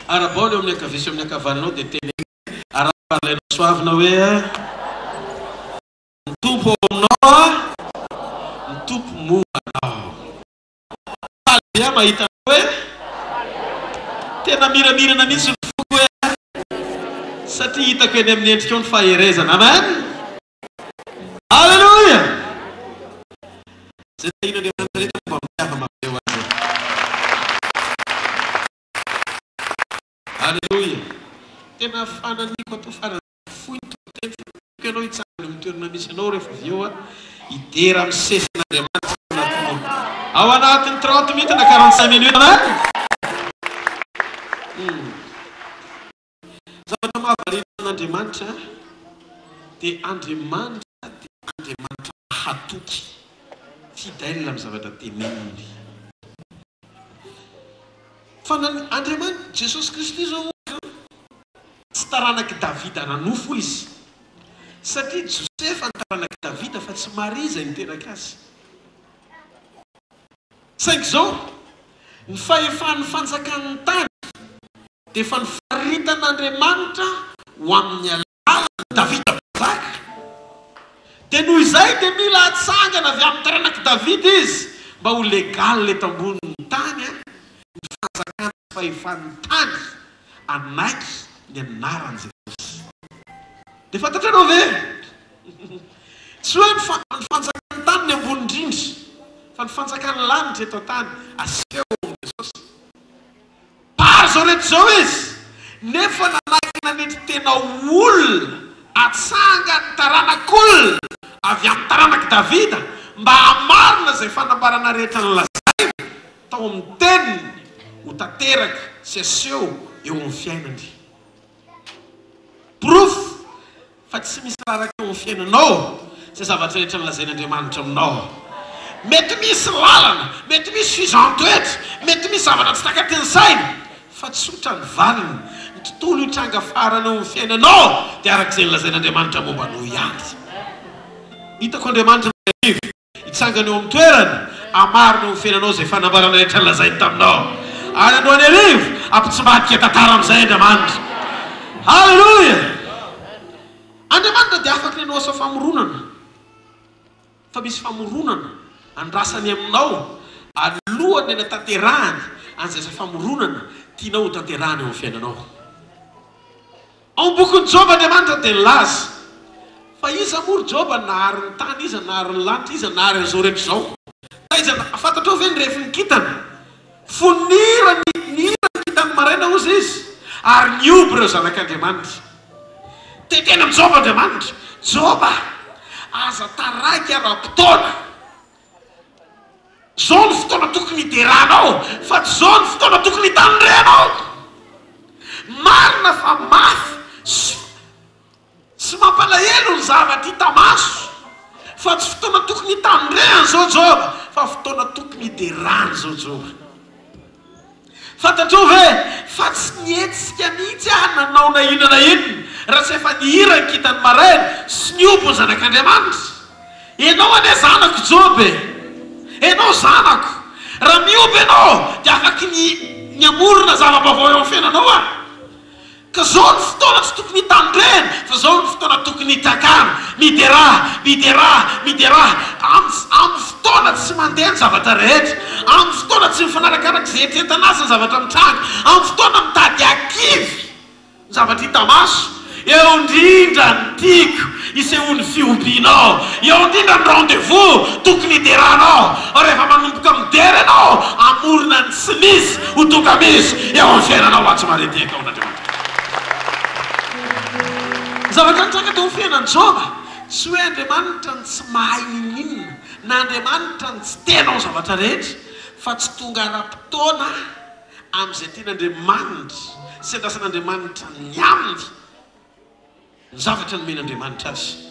Arahabao ny eo amin'ny ankavia sy eo amin'ny ankavananao dia teneno hoe, Arahaba alainao soavina hoe, Ny Tompo ao aminao a, ny Tompo momba anao. Faly be aho mahita anao e! Tena miramirana mihitsy ny foko hoe satria hitako eny amin'ny endrikao ny faherezana. Amen! Alléluia! Izay tahian'Andriamanitra rehetra mba mitiava mampireo azy. Alléluia! Tena fananiko atao farany fohy ny toriteny fa tiako ianao hitsangana eo amin'ny toerana misy anao rehefa avy eo hidera misesy an'Andriamanitra ao anatin'ny ao anatin'ny 30 minutes na 45 minutes. Amen! Hmm. Zavatra mahavariana an'Andriamanitra dia Andriamanitra dia Andriamanitra mahatoky, fidèle amin'ny zavatra teneniny. Fa na ny Andriamanitra, Jesosy Kristy izao ohatra, tsy taranak'i Davida ara-nofo izy, satria Josefa ny taranak'i Davida fa tsy Maria izay niteraka azy. Saingy izao, ny fahefan'ny fanjakan'ny tany dia efa nofaritan'Andriamanitra ho amin'ny alalan'i Davida Mpanjaka. Dia noho izay dia mila atsangana avy amin'ny taranak'i Davida izy mba ho légal eto ambonin'ny tany ny fanjakana sy fahefan'ny tany hanaiky ny anaran'i Jesosy. Dia fantatrareo ve? Tsy hoe ny fanjakan'ny tany ny ambony indrindra fa ny fanjakan'ny lanitra eto an-tany aseho ao amin'i Jesosy. Mpahary izao rehetra izao izy, nefa nanaiky nanetry tena ho olona, hatsangan'ny taranak'olona avy amin'ny taranak'i Davida, mba hahamarina izay fanambarana rehetra nolazainy tao amin'ny Teniny ho tanteraka sy aseho eo amin'ny fiainany. Porofo Fa tsy misy raraka eo amin'ny fiainanao izay zavatra rehetra nolazain'Andriamanitra aminao. Mety misy lalana, mety misy fizahan-toetra, mety misy zavatra tsy takatry ny saina, fa tsotra ny valiny. Ny tontolo hitranga farany eo amin'ny fiainanao dia araka izay nolazain'Andriamanitra momba anao ihany. Hitako Andriamanitra Andrianarivo. Hitsangana eo amin'ny toerany, hamarina eo amin'ny fiainanao izay fanambarana rehetra nolazainy taminao. Ary androany hariva, hampitsimbadika tantara amin'izay Andriamanitra. Haleloia! Andriamanitra dia afaky ny hanao asa famoronana. Fa misy famoronana andrasany aminao alohan'ny hanatanterahany an'izay asa famoronana tianao hotanterahana eo amin'ny fiainanao. Ao amin'ny bokin'i Joba Andriamanitra dia nilaza, Fa iza moa ry Joba no nahary ny tany, iza nahary ny lanitra, iza nahary an'izao rehetra izao? Taiza na, fantatrao ve ny refin'ny kintana? Fony nihira ny, nihira ny kintan'ny maraina hozy izy, ary nihoby ireo zanak'Andriamanitra. Te-hiteny amin'i Joba Andriamanitra, Joba, aza taraiky ara-potoana. Zao ny fotoana tokony hideranao fa tsy zao ny fotoana tokony hitandrenao. Marina fa mafy sy sy mampalahelo ny zavatra hita maso fa tsy fotoana tokony hitandrehana zao Joba fa fotoana tokony hiderana zao Joba. Fantatrao ve fa tsy nihetsika mihitsy aho nanao na inona na inona raha tsy efa nihira ny kintan'ny maraina sy nihoby ny Zanak'Andriamanitra? Ianao anie zanako Joba e! Ianao zanako! Raha mihoby ianao dia afaky ny ny hamorona zava-baovao eo amin'ny fiainanao aho. Ka zao ny fotoana tsy tokony hitandrena fa zao ny fotoana tokony hitakana. Miderà, miderà, miderà. Am, amin'ny fotoana tsy mandeha ny zavatra rehetra, amin'ny fotoana tsy mifanaraka araka izay eritreretana azy ny zavatra mitranga, amin'ny fotoana mitady hakivy ny zavatra hita maso, eo indrindra ny tiako hisehoan'ny fihobianao, eo indrindra ny rendez-vous tokony hideranao. Rehefa manomboka midera ianao, hamorona ny tsy misy ho tonga misy eo amin'ny fiainanao atsy maredia taon'Andriamanitra. Ny zavatra nitranga teo amin'ny fiainan'i Joba, tsy hoe Andriamanitra no tsy mahay n'inon'inona, na Andriamanitra no tsy te hanao ny zavatra rehetra, fa tsy tonga ara-potoana amin'izay tian'Andriamanitra sy andrasan'Andriamanitra ny aminy. Ny zavatra nomen'Andriamanitra azy.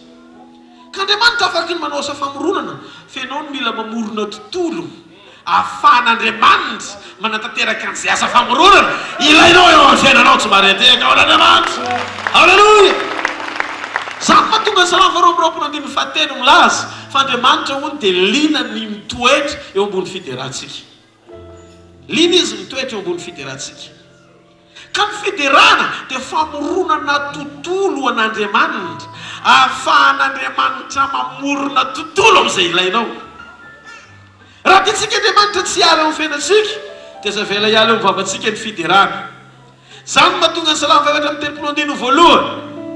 Ka Andriamanitra afaky ny manao asa famoronana, fa ianao no mila mamorona tontolo ahafahan'Andriamanitra manatanteraka an'izay asa famoronana ilainao eo amin'ny fiainanao. Tsy mba re-tehaka ao an'Andriamanitra. Aleloia! Izany no mahatonga ny Salamo faharoa amby roapolo andininy fahatelo milaza fa Andriamanitra hono dia liana ny mitoetra eo ambony fiderantsika. Liana Izy mitoetra eo ambony fiderantsika. Ka ny fiderana dia famoronana tontolo ho an'Andriamanitra, ahafahan'Andriamanitra mamorona tontolo amin'izay ilainao. Raha tiantsika Andriamanitra tsy hiala eo amin'ny fiainantsika, dia aza avela hiala eo amin'ny vavantsika ny fiderana. Izany no mahatonga ny Salamo 34 andininy voalohany,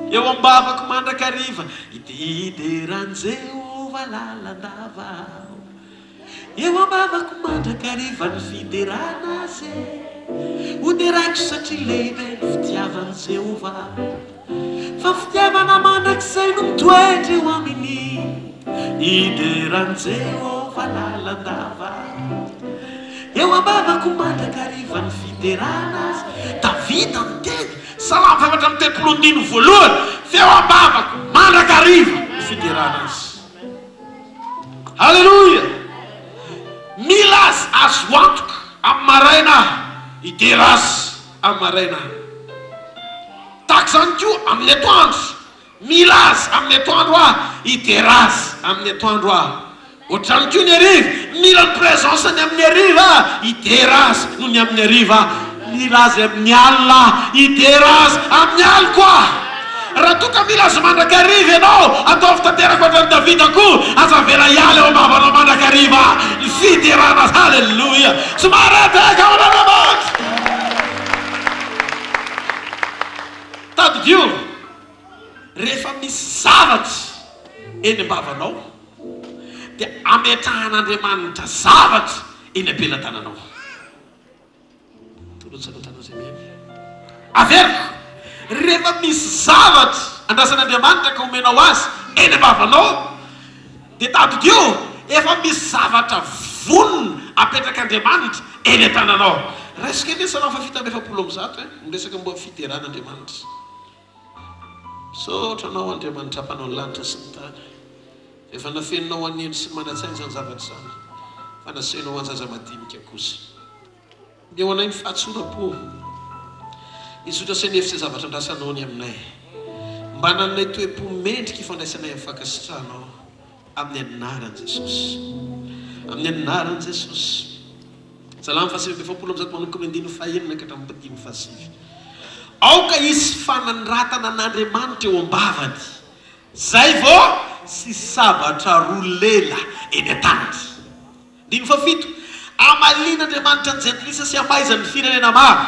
Eo am-bavako mandrakariva, hidera an'i Jehovah lalandava aho. Eo am-bavako mandrakariva ny fiderana Azy e! Ho deraiko satria lehibe ny fitiavan'i Jehovah. Fa fitiavana mandrakizay no mitoetra eo aminy. Hidera an'i Jehovah lalandava. Eo am-bavako mandrakariva ny fiderana Azy. Davida niteny, Salamo 34 andininy voalohany, Fa eo am-bavako mandrakariva ny fiderana Azy. Aleloia! Mila Azy azo antoka amin'ny maraina aho, hidera Azy amin'ny maraina aho. Tahaka izany koa amin'ny atoandro, mila Azy amin'ny atoandro aho, hidera Azy amin'ny atoandro aho. Ohatr'izany koa ny hariva, mila ny présence-ny amin'ny hariva aho, hidera Azy noho ny amin'ny hariva aho. Mila Azy amin'ny alina aho, hidera Azy amin'ny aliko aho. Raha toa ka mila Azy mandrakariva ianao, ataovy tanteraka ohatran'i Davida koa, aza avela hiala eo am-bavanao mandrakariva ny fiderana Azy. Haleloia! Tsy mahareteka ao an'Andriamanitra! Tadidio, rehefa misy zavatra eny am-bavanao, dia ametrahan'Andriamanitra zavatra eny am-pelatananao. Averiko, rehefa misy zavatra andrasan'Andriamanitra ka omenao azy eny am-bavanao, dia tadidio, efa misy zavatra vonona apetrak'Andriamanitra eny an-tananao. Raiso kely ny Salamo faha 147 e, miresaka momba ny fiderana Andriamanitra. Misaotra Anao Andriamanitra Mpanao ny lanitra sy ny tany. Efa nafeninao ho an'ny hendry sy ny manan-tsaina izany zavatra izany, fa nasehonao ho an-jaza madinika kosa. Omeo anay ny fahatsoram-po, ny zotra sy ny hevitra izay zavatra andrasanao ny aminay. Mba hanananay toe-po mendrika hifandraisanay amin'ny fankasitrahanao, amin'ny anaran'i Jesosy. Amin'ny anaran'i Jesosy. Salamo faha 149 manomboka amin'ny andininy fahenina ka hatramin'ny andininy fahasivy. Aoka hisy fanandratana an'Andriamanitra eo am-bavany. Zay vao sy sabatra roa lela eny an-tanany. Andininy fahafito, Hamalian'Andriamanitra ny jentilisa sy hamaizany ny firenena maro.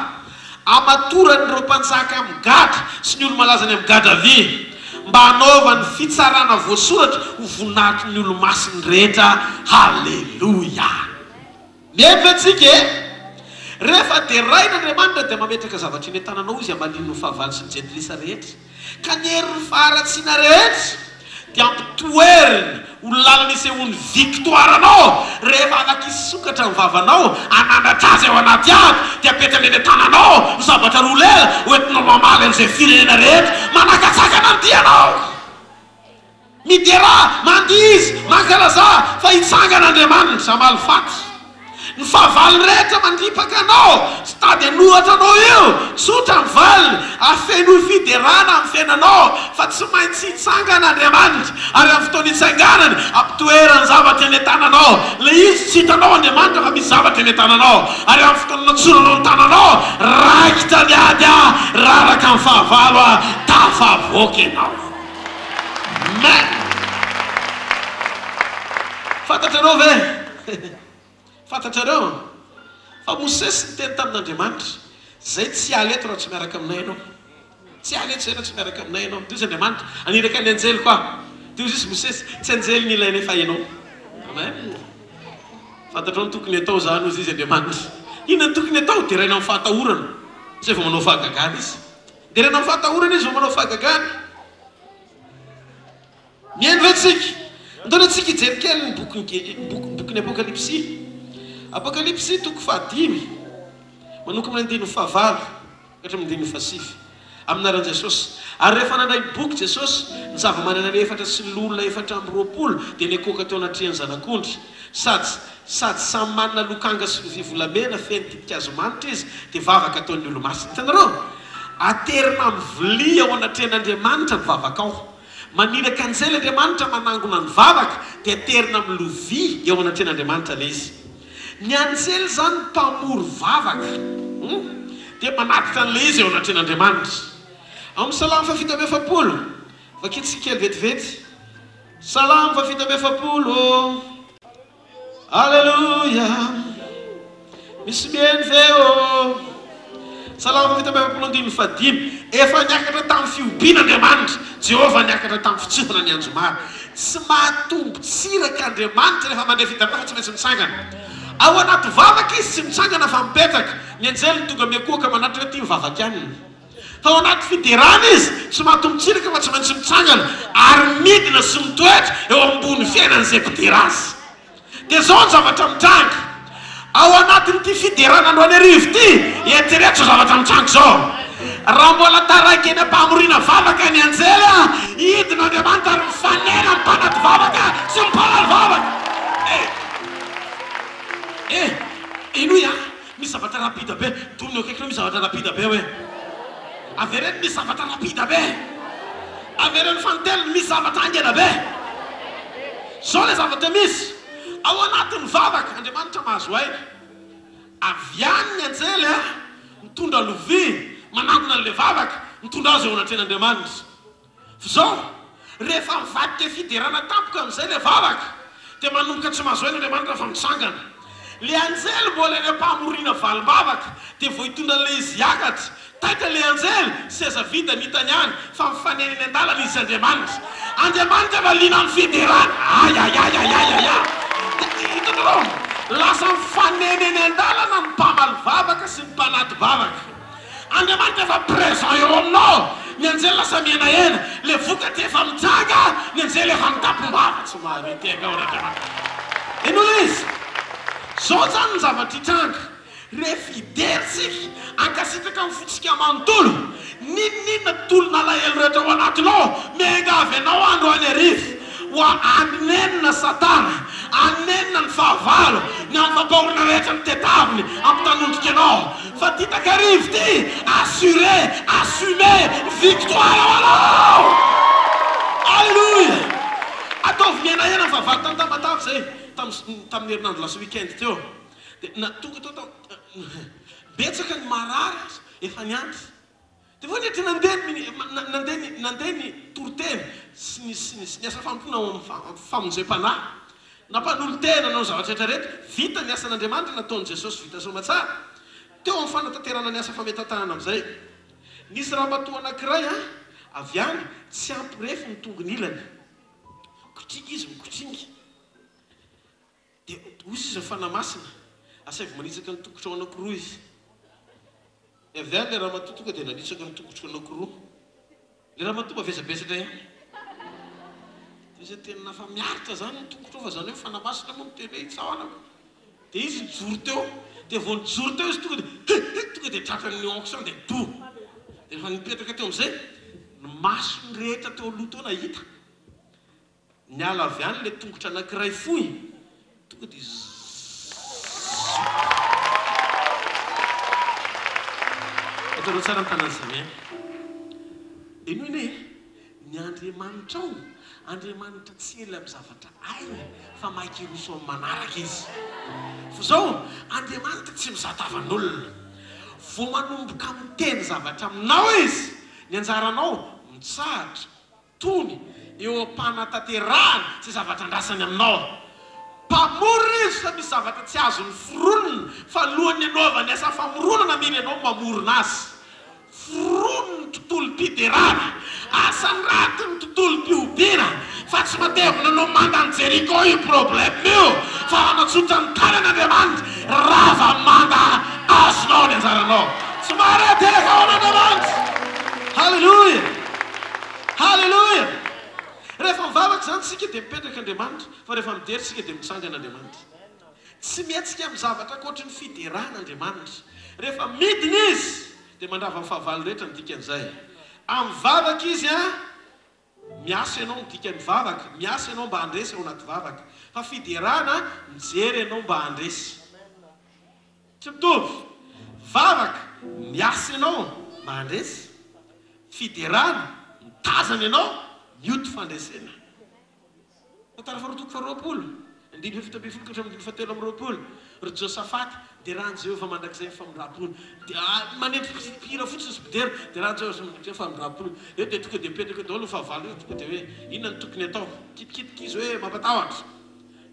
Hamatorany ireo mpanjaka amin'ny gadra sy ny olo-malazany amin'ny gadra vy, mba hanaovany fitsarana voasoratra ho voninahitry ny olo-masiny rehetra. Haleloia! Mihaino ve tsika e? Rehefa deraina Andriamanitra dia mametraka zavatra eny an-tananao Izy hamaliany ny fahavalo sy ny jentilisa rehetra. Ka ny herin'ny faharatsiana rehetra dia ampitoeriny ho lalana isehoan'ny victoire anao. Rehefa afaka hisokatra ny vavanao hanandratra azy ao anaty ady dia apetrany eny an-tananao ny sabatra roa lela hoentinao mamaly an'izay firenena rehetra manakatsakana ny dianao. Miderà, mandihiza, mankalazà, fa hitsangana Andriamanitra hamaly faty. Ny fahavalo rehetra mandripaka anao, tsy tady hanohatra anao io, tsotra ny valiny, afenoy fiderana amin'ny fiainanao, fa tsy maintsy hitsangana Andriamanitra, ary amin'ny fotoana hitsanganany, ampitoerany zavatra eny an-tananao. Ilay izy tsy hitanao Andriamanitra fa misy zavatra eny an-tananao, ary amin'ny fotoana anatsoranao ny tananao, raikitra ny ady, raraka ny fahavalo, tafavoaka ianao. Amen! Fantatrareo ve? Fantatrareo fa Mosesy niteny tamin'Andriamanitra, Zay tsy hiala eto raha tsy miaraka aminay ianao. Tsy hiala eto zay raha tsy miaraka aminay ianao. Dia hoy Andriamanitra, Haniraka ny anjeliko aho. Dia hoy izy Mosesy, Tsy anjely ny ilainay fa ianao. Amen! Fantatrao ny tokony hatao izany, hoy izy Andriamanitra. Inona no tokony hatao? Deraina amin'ny fahatahorana. Zay vao manao fahagagana izy. Deraina amin'ny fahatahorana izy vao manao fahagagana. Mihaino ve tsika? Andao anie tsika hijery kely ny bokin'ny bokin'ny Apokalypsy. Apokalypsy toko fahadimy, manomboka amin'ny andininy fahavalo ka hatramin'ny andininy fahasivy. Amin'ny anaran'i Jesosy. Ary rehefa nandray ny boky Jesosy, ny zava-manan'aina efatra sy ny loholona 24 dia niankohoka teo anatrehan'ny Zanak'ondry. Sady sady samy manana lokanga sy lovia volamena feno ditin-kazo manitra izy, dia vavaka ataon'ny olo-masina. Hitanareo? Aterina amin'ny vilia ao anatrehan'Andriamanitra ny vavakao. Maniraka anjely Andriamanitra manangona ny vavaka, dia aterina amin'ny lovia eo anatrehan'Andriamanitra ilay izy. Ny anjely izany mpamory vavaka. Hum. Dia manatitra an'ilay izy eo anatrehan'Andriamanitra. Ao amin'ny Salamo faha-47, vakintsika kely vetivety. Salamo faha-47 ô. Aleloia! Misy mihaino ve ô? Salamo 47 andininy fahadimy. Efa niakatra tamin'ny fihobiana Andriamanitra. Jehovah niakatra tamin'ny fitsofana ny anjomara. Tsy mahatombo-tsiraka Andriamanitra rehefa mandre fiderana fa tsy maintsy mitsangana. Ao anaty vavaka izy tsy mitsangana fa mipetraka. Ny anjely no tonga miankohoka manatrika hoe ity mivavaka aminy. Fa ao anaty fiderana izy tsy mahatombo-tsiraka fa tsy maintsy mitsangana ary midina sy mitoetra eo ambony fiainan'izay mpidera azy. Dia izao ny zavatra mitranga, ao anatin'ity fiderana androany hariva ity, eritrereto izao zavatra mitranga izao, raha mbola taraiky eny am-pamoriana vavaka ny anjely, hidina Andriamanitra ary mifanena amin'ny mpanaty vavaka sy ny mpanary vavaka. Eh! Eh! Henoy an! Misy zavatra rapide be, domina eo akaikinao misy zavatra rapide be hoe. Avereno misy zavatra rapide be. Avereno fanintelony misy zavatra haingana be. Zao ilay zavatra misy, ao anatin'ny vavaka, Andriamanitra mahazo aina. Avy any ny anjely a, mitondra lovia, manangona an'ilay vavaka, mitondra azy eo anatrehan'Andriamanitra. F'izao, rehefa mivadika fiderana tampoka amin'izay ilay vavaka, dia manomboka tsy mahazo aina Andriamanitra fa mitsangana. Ilay anjely mbola eny am-pamoriana valim-bavaka, dia vao hitondra an'ilay izy hiakatra. Taitra ilay anjely, seza vita ny hitany any, fa mifanena eny an-dalana izy sy Andriamanitra. Andriamanitra efa liana amin'ny fiderana. Ayayayayayaya! Hitanareo? Lasa mifanena eny an-dalana ny mpamaly vavaka sy ny mpanaty vavaka. Andriamanitra efa présent eo aminao, ny anjely lasa mihenahena, le vokatra efa mitranga, ny anjely efa mitapom-bava, tsy mahare tena eo an'Andriamanitra. Henoy izy. Zao zany ny zavatra hitranga, rehefa hidera tsika, hankasitraka ny fontsika manontolo, n'inon'inona tolon'alahelo rehetra ao anatinao, miangavy anao androany hariva, Ho hanenina Satana, hanenina ny fahavalo, ny amin'ny fampahoriana rehetra notedaviny hampitanondrika anao. Fa ty takariva ty, assuré, assumé, victoire ho anao! Alléluia! Ataovy mihenahena ny fahavalo tany Tamatave zay, tamin'ny herinandro lasa week-end teo. Dia na tonga tao tam, betsaka ny marary aza efa niandry. Dia vao niditra nandeha ny nandeha ny nandeha ny toriteny sy ny sy ny sy ny asa fanompoana ao amin'ny famonjem-panahy. Nampanolo-tena nanao ny zavatra rehetra rehetra. Vita ny asan'Andriamanitra nataon'i Jesosy vita soamatsara. Teo amin'ny fanatanterahana ny asa fametan-tanana amin'izay. Nisy ramatoa anankiray avy any tsy ampy refy ny tongony ilany. Mikotrika izy mikotringa. Dia hoy izy ny Fanahy Masina, Asaivo manitsaka ny tongotrao anankiroa izy. Dia avy any ilay ramatoa tonga dia nanitsaka ny tongotro anankiroa. Ilay ramatoa mavesabesatra ihany. Dia izy tena fa miaritra izany ny tongotrao fa izany hoe ny Fanahy Masina moa miteny hoe hitsahanako. Dia izy nijoro teo. Dia vao nijoro teo izy tonga dia he he tonga dia tratran'ny onction dia do. Dia rehefa nipetraka teo amin'izay, ny masony rehetra teo aloha teo nahita. Niala avy any ilay tongotra anankiray fohy, tonga dia zzzzzz. Ataonao tsara ny tanan'i Samia. Henoy anie e, ny Andriamanitrao, Andriamanitra tsy ela amin'ny zavatra hainy fa maika hiroso amin'ny manaraka Izy. Fa izao, Andriamanitra tsy mizaha tavan'olona. Vao manomboka miteny zavatra aminao Izy, ny anjaranao, mitsahatra, Tony eo am-panatanterahana izay zavatra andrasany aminao. Mpamorona izy fa misy zavatra tsy azony foronina fa alohan'ny hanaovany asa famoronana mila ianao mamorona azy. Forony ny tontolom-piderana, asandrato ny tontolom-pihobiana fa tsy matevina noho mandan'i Jeriko io problème io fa hanatsotra ny tanany Andriamanitra, rava manda azonao ny anjaranao. Tsy mahare tehaka ho an'Andriamanitra. Haleloia! Haleloia! Rehefa mivavaka izany isika dia mipetraka Andriamanitra, fa rehefa midera isika dia mitsangana Andriamanitra. Tsy mihetsika amin'ny zavatra ankoatry ny fiderana Andriamanitra. Rehefa midina Izy dia mandrava ny fahavalo rehetra ny dikan'izay. Amin'ny vavaka Izy an, miasa ianao ny dikan'ny vavaka, miasa ianao mba handresy ao anaty vavaka. Fa fiderana, mijery ianao mba handresy. Tsy mitovy. Vavaka, miasa ianao mba handresy. Fiderana, mitazana ianao, mioty fandresena. Tantara faharoa toko faharoapolo. Andininy faha-17 ka hatramin'ny andininy faha-23, Ry Josafata, derà an'i Jehovah mandrakizay ny famindram-pony. Dia manendry mpihira fotsiny sy mpidera, derà an'i Jehovah mandrakizay ny famindram-pony. Eo dia tonga dia mipetraka eo daholo ny fahavalo eo, tonga dia hoe inona no tokony atao? Mikitikitika izy hoe mampatahotra.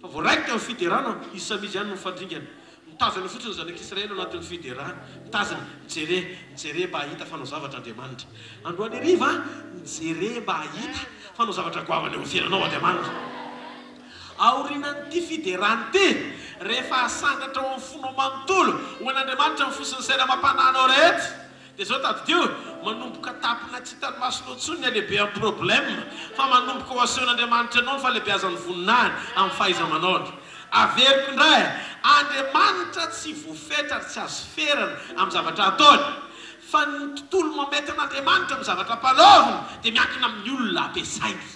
Fa vao raikitra ny fiderana, izy samy izy ihany no mifandringana. Mitazana fotsiny ny zanak'Israely ao anatin'ny fiderana. Mitazana, mijere, mijere mba hahita fa hanao zavatra Andriamanitra. Androany hariva, mijere mba hahita fa hanao zavatra goavana eo amin'ny fiainanao Andriamanitra. Aorianan'ity fiderana ity, rehefa asandratra ao amin'ny fonao manontolo ho an'Andriamanitra ny fo sy ny saina amam-panahinao rehetra, dia izao tadidio, manomboka tapina tsy hitan'ny masonao intsony ny halehibehan'ny problème, fa manomboka ho asehon'Andriamanitra anao ny fahalehibeazan'ny voninahiny amin'ny fahaiza-manaony. Averiko indray, Andriamanitra tsy voafetra ary tsy azo ferana amin'ny zavatra ataony, fa ny tontolo mametra an'Andriamanitra amin'ny zavatra ampanaoviny dia miankina amin'ny olona ampiasainy.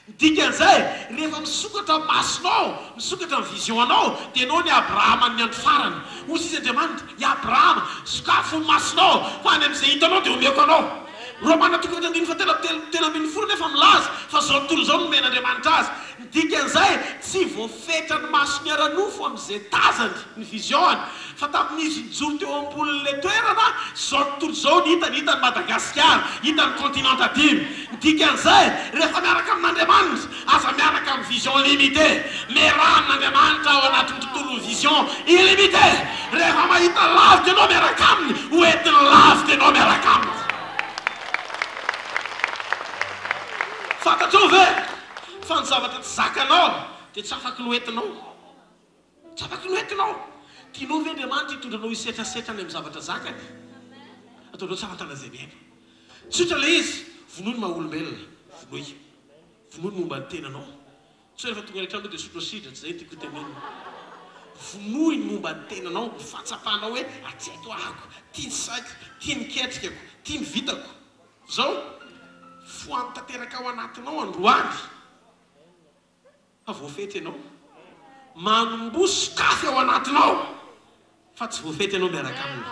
Ny dikan'izay, rehefa misokatra ny masonao, misokatra ny vision-nao, dia ianao ny Abrahaman'ny andro farany. Hoy izy Andriamanitra, I Abrahama, sokafo ny masonao, fa any amin'izay hitanao dia omeko anao. Romana toko efatra andininy fahatelo amby 13 anefa milaza fa izao tontolo izao no nomen'Andriamanitra azy. Ny dikan'izay, tsy voafetra ny masony ara-nofo amin'izay tazany, ny vision-ny, fa tamin'izy nijoro teo ambonin'ilay toerana, izao tontolo izao no hitany, hitany Madagasikara, hitany continent dimy. Ny dikan'izay, rehefa miaraka amin'Andriamanitra, aza miaraka amin'ny vision limitée, miaraha amin'Andriamanitra ao anatin'ny tontolon'ny vision illimitée. Rehefa mahita lavitra ianao miaraka Aminy, ho entiny lavitra ianao miaraka Aminy. Fantatrao ve fa ny zavatra tsy zakanao dia tsy afaky ny hoentinao? Tsy afaky ny hoentinao. Tianao ve Andriamanitra hitondra anao hisetrasetra any amin'ny zavatra zakany? Ataonao tsara an-tanana izay miaina. Tsotra ilay izy, vonoy ny maha olombelona, vonoy. Vonoy ny momba ny tenanao. Tsy hoe rehefa tonga any an-trano dia sotro asidra, tsy izay no tiako hotenenina. Vonoy ny momba ny tenanao, ny fahatsapanao hoe hatreto ahako, tia ny saiko, tia ny ketrikako, tia ny vitako. Izao, foano tanteraka ao anatinao androany. Fa voafetra ianao. Manomboha sokafy ao anatinao fa tsy voafetra ianao miaraka aminy.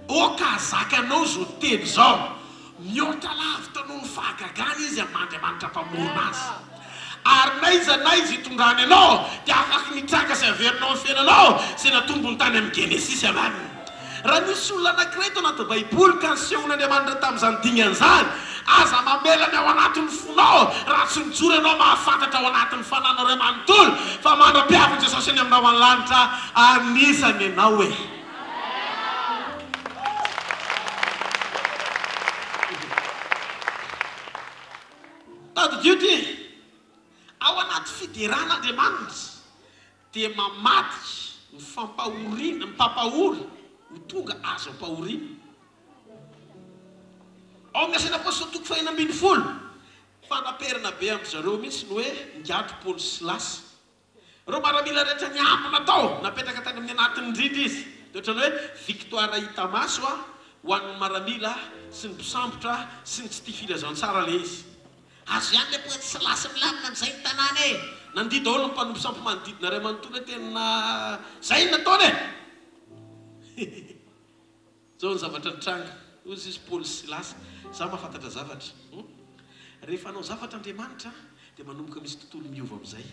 Aoka hazakanao izao teny izao. Mihoatra lavitra noho ny fahagagana izy amin'ny maha Andriamanitra Mpamorona azy. Ary n'aiza n'aiza itondrany anao dia afaky mitraka sy averinao amin'ny fiainanao izay natombony tany amin'ny Genesisy. Amen. Raha nisy olona anankiray tao anaty Baiboly ka nisehon'Andriamanitra tamin'izany dingana izany, aza mamela ny ao anatin'ny fonao raha tsy mijoro ianao mahafantatra ao anatin'ny fananao iray manontolo fa mandra-piavin'i Jesosy eny aminao any lanitra, anisany ianao e! Tadidio ity, ao anaty fiderana Andriamanitra dia mamadika ny fampahoriana, ny mpampahory ho tonga azo ampahoriana. Ao amin'ny Asan'ny Apôstôly toko faha-16, fanaperana be amin-dry zareo mihitsy ny hoe ingahy Paoly sy Silasy. Ireo maramila rehetra niambina tao, napetraka tany amin'ny anatiny indrindra izy. Dia ohatran'ny hoe victoire hita maso ho an'ny maramila sy ny mpisambotra sy ny tsy tia filazantsara ilay izy. Azo ihany le poety sy lasy milamina amizay ny tanàna e! Nandihy daholo ny mpanompo sampy manodidina iray manontolo hoe tena zay ny nataony e! Hihihi. Zao ny zavatra nitranga, hoy izy Paoly sy Silasy, za mahafantatra zavatra. Hum. Rehefa hanao zavatra Andriamanitra dia manomboka misy tontolo miova amizay.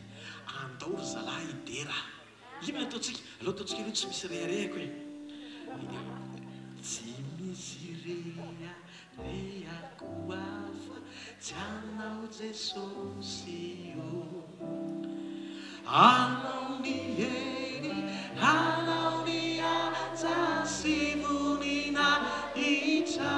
Andao ry zalahy hidera. Inona ataontsika? Aleo ataontsika aloha tsy misy reharehako e. Tsy misy reharehako hafa tsy anao Jesosy o. Anao ny hery, anao ny haja sy voninahitra.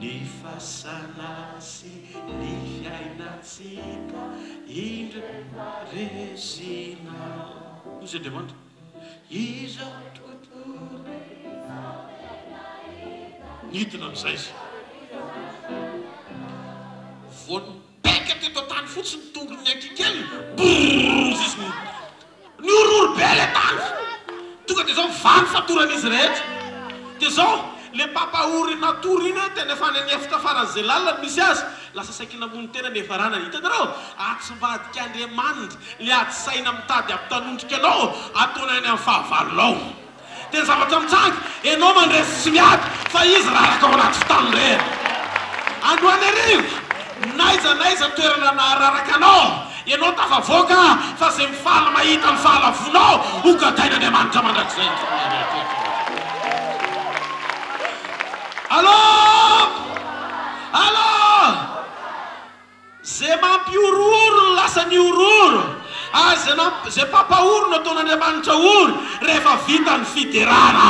Ny fasana sy ny fiainantsika indro resinao. Hoy izy Andriamanitra, Izao tontolo izao. Nidina amin'izay izy. Vao nipaika teto an-tany fotsiny ny tongony ny ankikeliny, brrrr izy Nihorohoro be ilay tany. Tonga dia izao mivaha ny fatoran'izy rehetra. Dia izao, ilay mpampahory natory iny tena efa any an'efitra faran'izay lalina no misy azy. Lasa saiky namono tena ny niafarana. Hitanareo? Atsimbadik'Andriamanitra ilay ady saina mitady hampitanondrika anao, ataony any amin'ny fahavalonao. Dia ny zavatra mitranga, ianao mandresy sy miady, fa izy raraka ao anaty fitandrena. Androany hariva, n'aiza n'aiza toerana nahararaka anao, Ianao tafavoaka fa izay mifaly mahita ny fahalavoanao ho gadain'Andriamanitra mandrakizay. Allô! Allô! Izay mampihorohoro no lasa nihorohoro, ary izay namp izay mpampahory no ataon'Andriamanitra ory rehefa vita ny fiderana.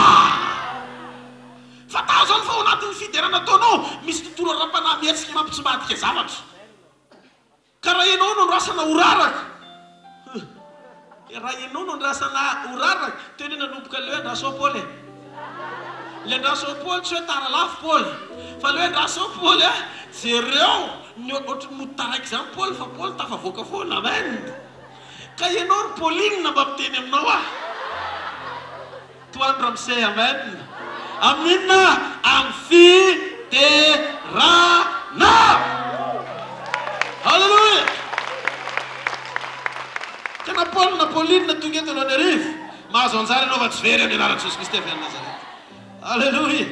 Fantaro izany fa ao anatin'ny fiderana ataonao misy tontolo ara-panahy mihetsika mampitsimbadika zavatra. Ka raha ianao no andrasana ho raraka, huh, raha ianao no andrasana ho raraka, teo anie nanomboka ilay hoe andraso ao Paoly e. Ilay andraso ao Paoly tsy hoe tara lafo Paoly, fa ilay hoe andraso ao Paoly a, jereo ny ohatry ny mody taraiky izany Paoly fa Paoly tafavoaka foana, amen. Ka ianao ry Pauline mba miteny aminao aho. Tohano ramose amen. Amin'ny inona? Amin'ny fiderana! Haleloia! Ka na Paul na Pauline tonga eto Antananarivo, mahazo anjara ianao fa tsy very amin'ny anaran'i Jesosy Kristy avy any Nazareta. Haleloia!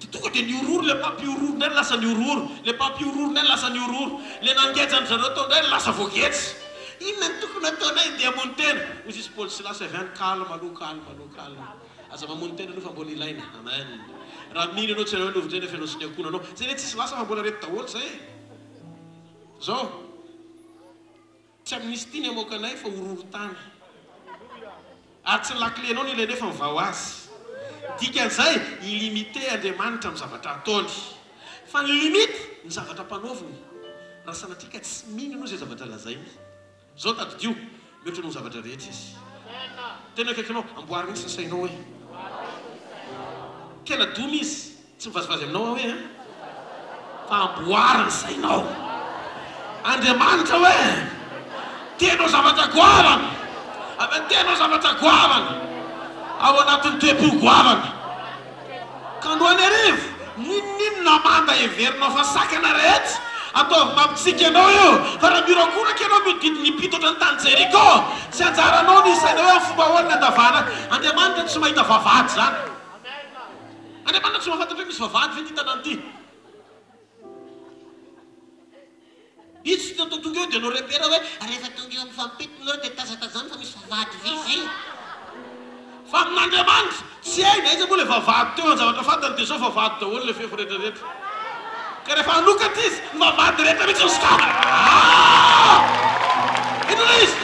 Dia tonga dia nihorohoro ilay mpampihorohoro indray no lasa nihorohoro, ilay mpampihorohoro indray no lasa nihorohoro, ilay nangeja an-dry zareo tao indray no lasa voageja. Inona no tokony hataonay? Dia hamono tena. Hoy izy Paoly sy Silasy avy any, Calme aloha, calme aloha, calme. Aza mamono tena aloha fa mbola ilaina. Amen. Raha mino ianao tsy aleo lovitra eny fa ianao sy ny ankohonanao. Izay anie tsisy lasa fa mbola reto daholo izay e. Zao. Tsy amnistie ny hamoaka anay fa horohorontany. Ary tsy ny lakile-nao no ilainay fa mivaha ho azy. Dikan'izay, illimité Andriamanitra amin'ny zavatra ataony. Fa ny limite, ny zavatra ampanaoviny. Raha sanatria ka tsy mino ianao izay zavatra lazainy. Izao tadidio, mihoatra noho ny zavatra rehetra Izy. Tena akaikinao, amboary mihitsy ny sainao hoe. Tena doma Izy. Tsy mivazivazy aminao aho hoe an! Fa amboary ny sainao. Andriamanitra hoe, te hanao zavatra goavana. Amen, te hanao zavatra goavana. Ao anatin'ny toe-po goavana. Ka androany hariva, n'inon'inona manda heverinao fa sakana rehetra, ataovy mampitsiky anao io, fa raha mihorakoraka ianao mihodidina impito ohatran'ny tany Jeriko, tsy anjaranao ny hisaina hoe amin'ny fomba ahoana ny handavahana. Andriamanitra tsy mahita vavahady izany. Andriamanitra tsy mahafantatra hoe misy vavahady ve ity tanàna ity. Izy tsy natao tonga eo dia hanao repère hoe rehefa tonga eo amin'ny fampitony nareo dia tazatazano fa misy vavahady vy izay. Fa amin'Andriamanitra, tsy hay na aiza moa ilay vavahady teo, ny zavatra fantany dia izao vavahady daholo ilay fefy rehetra rehetra. Ka rehefa hanokatra izy, ny vavahady rehetra mihitsy no sokafana. Ah! Inona ilay izy?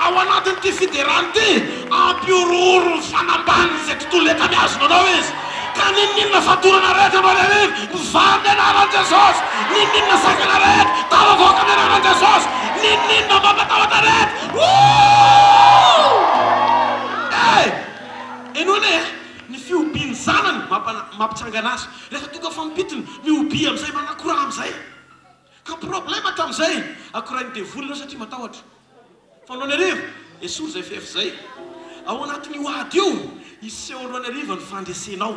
Ao anatin'ity fiderana ity, hampihorohoro ny fanambaniny izay tontolo rehetra mihazona anao izy. Ka n'inon'inona fatorana rehetra androany hariva, mivaha amin'ny anaran'i Jesosy! N'inon'inona sakana rehetra, tafavoaka amin'ny anaran'i Jesosy! N'inon'inona mampatahotra rehetra, wouh! Eh! Henoina e! Ny fihobian'ny zanany mampitsangana azy. Rehefa tonga fampitiny, mihobia amin'izay, manakoraha amin'izay. Ka problème hatramin'izay, akorain'ny devoly ianao satria matahotra. Fa androany hariva, esory izay fefy izay. Ao anatin'io ady io, hiseho androany hariva ny fandresenao.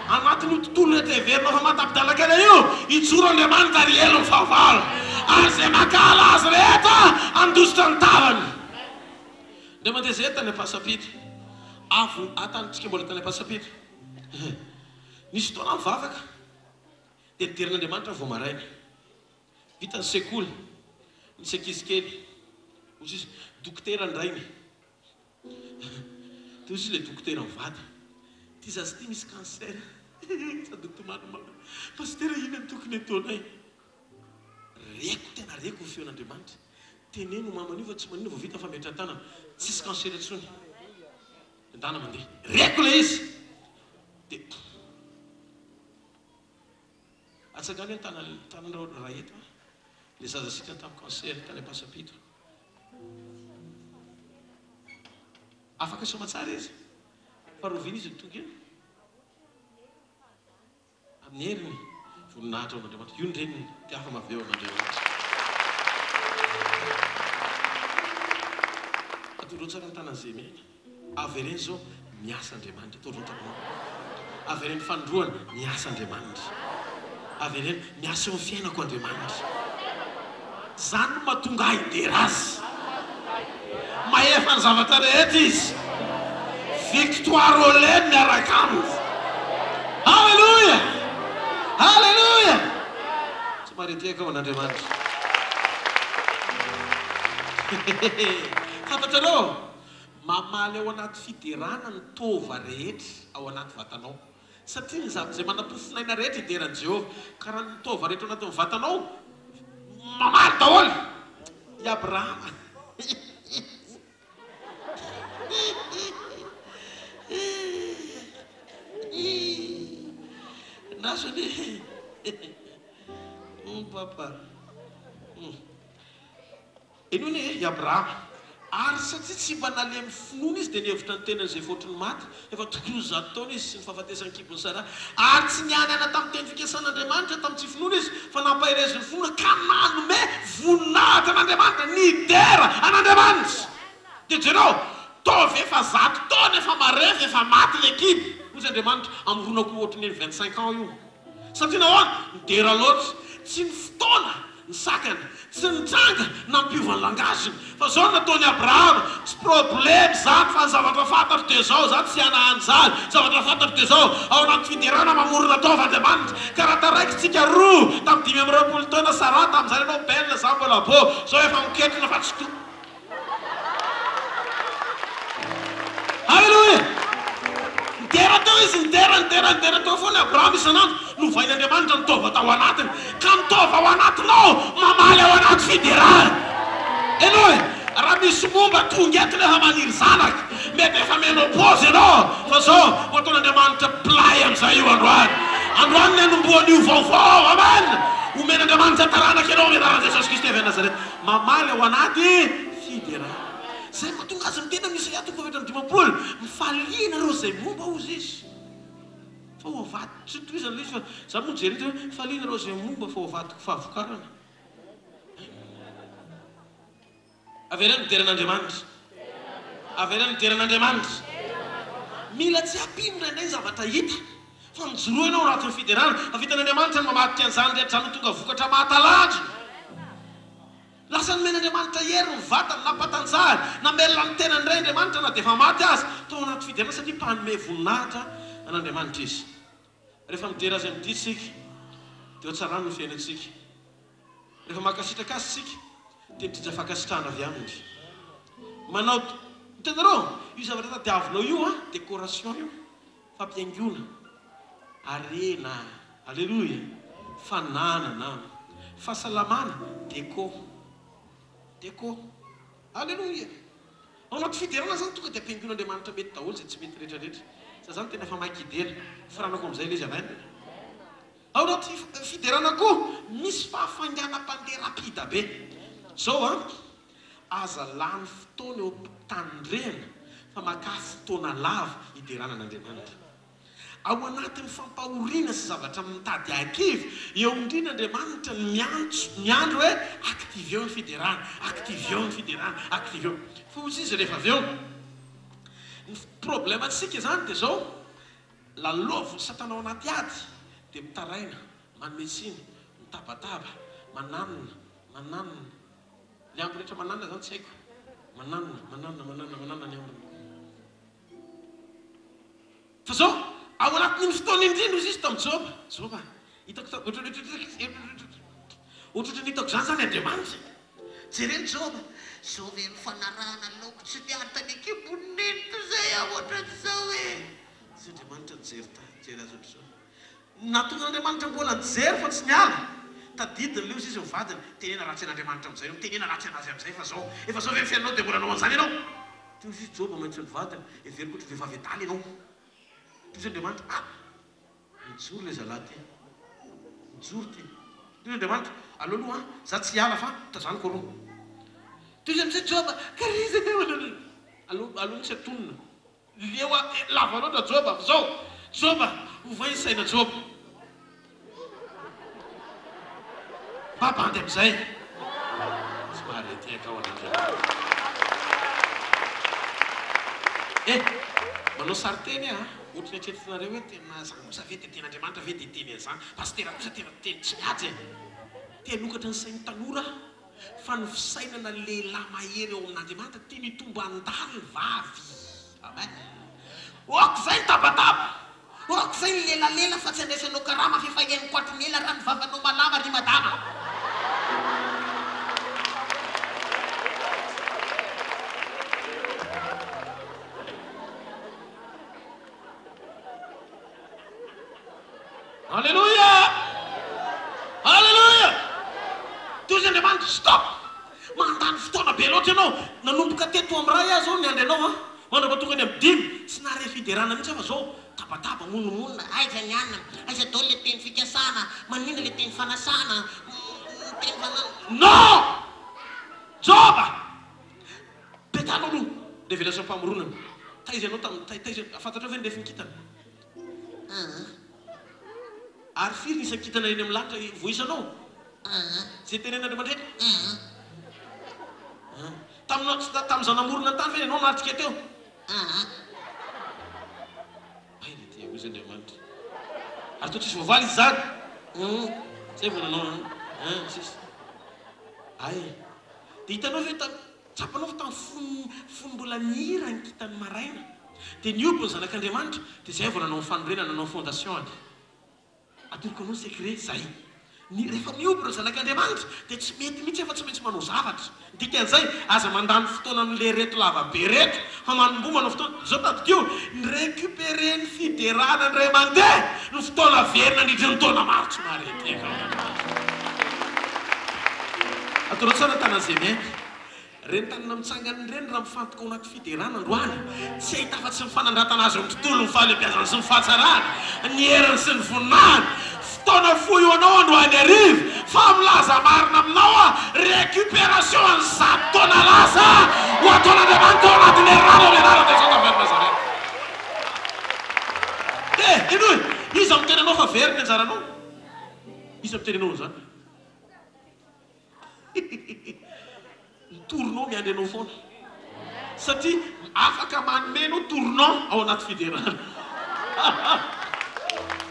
Anatin'io tontolo rehetra heverinao fa mahatapidalakana io, hijoro Andriamanitra ary hielo ny fahavalo. Ary izay mankahala Azy rehetra, handositra ny tavany. Indray mandeha izahay tany Ampasampito. Avy, ah, tany, tsika mbola tany Ampasampito. Nisy fotoana aho nivavaka, dia niderin'Andriamanitra aho vao maraina. Vita ny sekoly, nisy ankizy kely, hoy izy, dokotera ny rainy. Dia hoy izy ilay dokotera mivady, ity zaza ity misy cancer. Sady nitomany mafy, Pasitera inona no tokony hataonay? Reko, tena reko ny feon'Andriamanitra. Teneno mamany io fa tsy maninona vao vita ny fametrahan-tanana, tsisy cancer intsony. Ndana mandeha. Reko ilay izy. Dia atsangano hoe ny tanan'ny tananao raha eto a. Ilay zaza sitrana tamin'ny cancer tany Ampasampito. Afaka soamatsara izy. Fa rahoviana izy no tonga eo? Amin'ny heriny, voninahitra ho an'Andriamanitra. Io ny reniny, mpihafa maveo an'Andriamanitra. Atondreo tsara ny tanan'i Zemena. Avereno izao, miasa Andriamanitra. Atondreo ny tananao. Avereno fanindroany, miasa Andriamanitra. Avereno, miasa eo amin'ny fiainako Andriamanitra. Izany no mahatonga ahy hidera Azy. Mahefa ny zavatra rehetra Izy. Victoire Olé miaraka aminy. Alléluia! Alléluia! Somary etieka ho an'Andriamanitra. Fantatrareo? Mamaly ao anaty fiderana ny taova rehetra ao anaty vatanao. Satria ny zavatra izay manam-pofonaina rehetra hidera an'i Jehovah. Ka raha ny taova rehetra ao anatin'ny vatanao, mamaly daholo! I Abrahama. Andraso anie. Hum papa. Hum. Henoy anie i Abrahama. Ary satria tsy mba nalemy finoana izy dia nihevitra ny tenany izay efa ohatry ny maty, efa tokony ho 100 taona izy sy ny fahafatesan'ny kibon'i Saraha. Ary tsy nianiana tamin'ny teny fikasan'Andriamanitra tamin'ny tsy finoana izy, fa nampaherezin'ny finoana ka nanome voninahitra an'Andriamanitra, nidera an'Andriamanitra. Dia jereo, taova efa 100 taona, efa marefo, efa maty ilay kibo. Hoy Andriamanitra, hamoronako ohatry ny 25 ans io. Satria nahoana? Nidera loatra. Tsy ny fotoana ny sakana. Tsy nitranga nampiova ny langage-ny. Fa zao no nataon'i Abrahama, tsy problème zany fa ny zavatra fantatro dia zao, za tsy hanahany zany, zavatra fantatro dia zao, ao anaty fiderana mamorona taova Andriamanitra. Ka raha taraiky tsika roa tamin'ny 25 taona Sarah tamin'izany ianao belle za mbola beau, zao efa miketrona fa tsy to. Aleloia! Nidera teo izy, nidera, nidera, nidera teo foana i Abrahama isan'andro. Novain'Andriamanitra ny taova tao anatiny. Ka ny taova ao anatinao mamaly ao anaty fiderana. Henoy, raha misy momba tonga eto nefa maniry zanaka, mety efa ménopause ianao, fa zao, ho ataon'Andriamanitra play amin'izay io androany. Androany ny hanombohan'io vaovao. Amen! Omen'Andriamanitra taranaka ianao amin'ny anaran'i Jesosy Kristy avy any Nazareta. Mamaly ao anaty fiderana. Izay mahatonga azy miteny amin'i Isaia toko faha-54, Mifalia ianareo izay momba, hozy izy, fa ho avadiko. Tsy tohizana ilay izy fa izaho moa nijery eto hoe, Mifalia ianareo izay momba fa ho avadiko fahavokarana. Avereno midera an'Andriamanitra. Avereno midera an'Andriamanitra. Mila tsy ampino indraindray ny zavatra hita. Fa mijoroa ianao ao anatin'ny fiderana. Fa vitan'Andriamanitra ny mamadika an'izany rehetra izany ho tonga vokatra mahatalanjona. Lasa nomen'Andriamanitra hery ny vatany, nampatanjahany, namelona ny tenany indray Andriamanitra na dia efa maty aza, tao anaty fiderana satria mpanome voninahitra an'Andriamanitra izy. Rehefa midera Azy amin'ny dihy isika, dia ho tsarany ny fiainantsika. Rehefa mankasitraka Azy isika, dia mitsinja fankasitrahana avy Aminy. Manao, hitanareo, io zavatra tadiavinao io an, décoration io. Fampihaingoana, harena, aleloia, fananana, fahasalamana, déco, déco, aleloia. Ao anaty fiderana zany tonga dia ampihaingoan'Andriamanitra mety daholo izay tsy mety rehetra rehetra. Za zany tena efa maika hidera. Foranako amin'izay ilay izy amen. Ao anaty fiderana koa misy fahafainganam-pandeha rapide be. Zao an, Aza lany fotoana eo am-pitandrehana fa makà fotoana lava hiderana an'Andriamanitra. Ao anatin'ny fampahoriana sy zavatra mitady hahakivy, eo indrindra Andriamanitra no miantso, miandry hoe activeo ny fiderana, activeo ny fiderana, activeo. Fa hoy izy rehefa avy eo, ny problème-ntsika izany dia izao, lalaovin'i Satana ao anaty ady dia mitaraina, manome tsiny, mitabataba, mananona, mananona. Ny ambiny rehetra mananona zany tsy haiko. Mananona, mananona, mananona, mananona ny ambiny. Fa zao, ao anatin'iny fotoana iny indrindra hozy izy tamin'i Joba, Joba, hitako ta, ohatran'ny ohatran'ny hitako izany zany Andriamanitra. Jereo Joba, zao ve ny fanarahana laoko tsy niary tany an-kibon'ny neniko izay aho ohatran'izao e. Tsy Andriamanitra nijery ta, nijery azy ohatr'izao. Nahatonga an'Andriamanitra mbola nijery fa tsy niala. Tadidiny ilay ozy izy ny vadiny, Tenena ratsy an'Andriamanitra amin'izay ianao, tenena ratsy an'azy amin'izay fa zao, efa zao ve ny fiainanao dia mbola hanao an'izany ianao? Dia hozy izy, Joba maintsy ny vadiny, heveriko ohatry vehivavy adala ianao. Dia hozy Andriamanitra, ah! Mijoro ilay zalahy ity. Mijoro ity. Dia hozy Andriamanitra, aleo aloha an, za tsy hiala fa tazaniko aloha. Dia hozy amin'izay Joba, ka ry iza ny Aleo, aleo mihitsy atonina. Leo a eh lava loatra joba amizao joba ovay ny saina joba mba bandy amizay tsy mahare tehaka ao an'Andriamanitra eh manao sariteny ah ohatry ny eritreretinareo hoe tena za kosa ve dia tena Andriamanitra ve dia hiteny an'izany pasitera kosa tena teny tsy mihaja e te hanokatra ny sain'ny tanora aho Fa ny fisainana lehilahy mahery ao amin'Andriamanitra tiany hitombo handalo ny vavy. Amen. Ok zay ny tabataba. Ok zay ny lelalela fa tsy andraisanao karama f'efa henoko hatry ny ela raha ny vavanao malama ry madama. Aleloia! Aleloia! Toy izy Andriamanitra, stop! Mandany fotoana be loatra ianao. Nanomboka teto amin'ny iray aho izao niandry anao an. Mandrapa tonga any amin'ny dimy, tsy nahare fiderana mihitsy aho fa izao tabataba, monomonona, aiza ny anona, aiza daholo ilay teny fikasana, maninona ilay teny fanasana, ny teny fana. Non! Joba! Petano aloha révélation mpamoronana. Taiza ianao tamin'ny, taiza, fantatrao ve ny refin'ny kintana? Aa. Ary firy ny isan-kintana eny amin'ny lanitra voisanao? Aa. Izay tenen'Andriamanitra eto? Aa. Aa. Taminao, tamin'izaho namorona ny tany ve ianao natrika teo? Aa. Hay le dia hozy Andriamanitra. Ary toa tsisy voavaly izy izany. Aa. Zay vao nanao aa. Aa, tsisy. Hay. Dia hitanao ve tam, tsapanao fa tamin'ny fony, fony mbola nihira ny kintan'ny maraina, dia nihoby ny zanak'Andriamanitra, dia zay vao nanao ny fanorenana, nanao ny fondation-ny. Atoroko anao ny secret, zay. Ny, rehefa mihoby ireo zanak'Andriamanitra, dia tsy mety mihitsy afa tsy maintsy manao zavatra. Ny dikan'izay, aza mandany fotoana amin'le reto lava be reto, fa manomboha manao fotoana. Zao tadidio, ny recuperer ny fiderana indray mandeha, ny fotoana very nandritry ny taona maro tsy mahareteka ao Andriamanitra. Atorao tsara ny tanan'izay miaiky. Ireny tanana mitsangana ireny raha mifantoka ao anaty fiderana androany, tsy hahita afa-tsy ny fanandratana azy eo amin'ny tontolo, ny fahalehibiazany sy ny fahatsarany, ny heriny sy ny voninahiny. Fotoana fohy ho anao androany hariva, fa milaza marina aminao aho, récupération an'ny zato taona lasa ho ataon'Andriamanitra ao anatin'ny herinandro amin'ny anaran'i Jesosy avy any Nazareth. Eh, henoy! Iza miteny anao fa very ny anjaranao? Iza miteny anao an'izany? Ny tournant miandry anao foana. Satria afaka manome anao tournant ao anaty fiderana.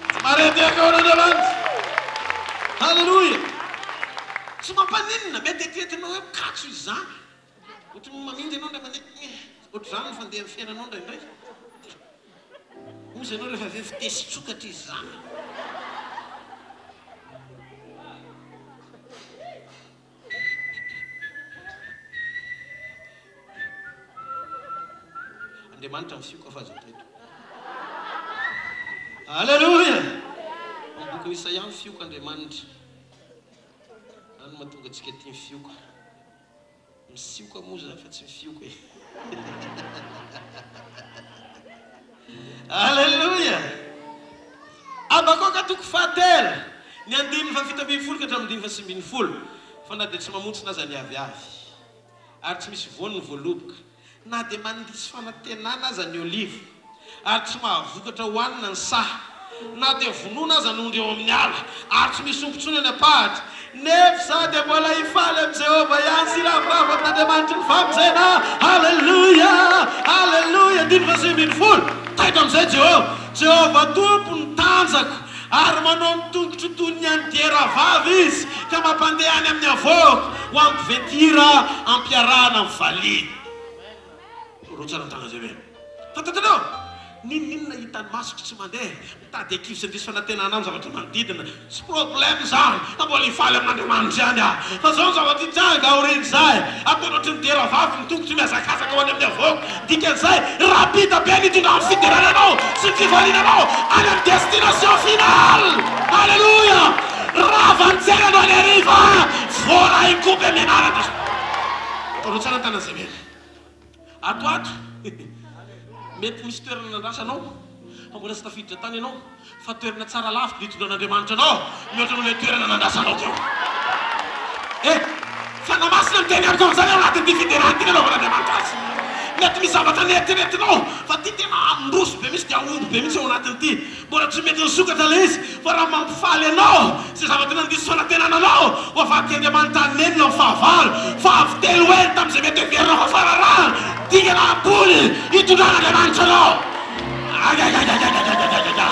Tsy maharendreka ao an'Andriamanitra. Haleloia. Tsy mampaninona, mety eritreretinao hoe mikatso izy izany. Ohatran'ny mamindra ianao indray mandeha, ohatr'izany ny fandehan'ny fiainanao indraindray. Hozy ianao rehefa avy eo fitesin-tsokatra izy izany. Andriamanitra misioka fa aza taitra. Aleloia! Amin'ny bokin'i Isaia misioka Andriamanitra. Izany no mahatonga antsika tia misioka. Misioka moa zany fa tsy misioka e. Aleloia! Habakoka toko fahatelo, ny andininy faha-17 ka hatramin'ny andininy faha-19, Fa na dia tsy mamontsina aza ny aviavy, ary tsy misy voany ny voaloboka, na dia mandiso fanantenana aza ny oliva, ary tsy mahavokatra hohanina ny saha, na dia vonoina aza ny ondry eo amin'ny ala, ary tsy misy omby intsony any am-pahatra, nefa izaho dia mbola hifaly amin'i Jehovah ihany sy hiravoravo amin'Andriamanitry ny famonjena. Haleloia! Haleloia! Andininy faha-19. Taitra amin'izay Jehovah. Jehovah Tompo no tanjako, ary manao ny tongotro toy ny an'ny diera vavy Izy, ka mampandeha any amin'ny havoako, ho amin'ny mpiventy-hira ampiarahana amin'ny valiha. Rotsaka ny tanan'izay ve? Fantatrareo? N'inon'inona hitan'ny masoko tsy mandeha, mitady ankivy sy handiso fanantenana ahy ny zavatra manodidina. Tsy problème izany, fa mbola hifaly amin'Andriamanitra ihany aho. Fa izao ny zavatra hitranga aorian'izay, ataony ohatry ny diera vavy ny tongotro mihazakazaka ho any amin'ny havoaka. Dikan'izay, rapide be ny hitondran'ny fiderana anao sy ny fifaliana anao any amin'ny destination finale! Alléluia! Rava ny tsena androany hariva, voaray ny kopy amin'ny anaran'i Jesosy. Ataonao tsara ny tanan'izay mena. Ato ato, mety misy toerana nandrasanao fa mbola tsy tafiditra tany ianao, fa toerana tsara lavitra ny hitondran'Andriamanitra anao mihoatra noho ilay toerana nandrasanao teo. Eh! Fanahy Masina miteny amiko amin'izany ao anatin'ity fiderana ity nanaovan'Andriamanitra azy. Mety misy zavatra neritreretinao fa ity tena handroso be mihitsy dia hahomby be mihitsy ao anatin'ity. Mbola tsy mety nisokatra ilay izy fa raha mampifaly anao izay zavatra nandiso fanantenana anao ho avadik'i Andriamanitra hanenina amin'ny fahavalo fahavitelo heny tamin'izay mety heverinao fa fararano dingana ambony hitondran'Andriamanitra anao. Agagagagagagagagaga.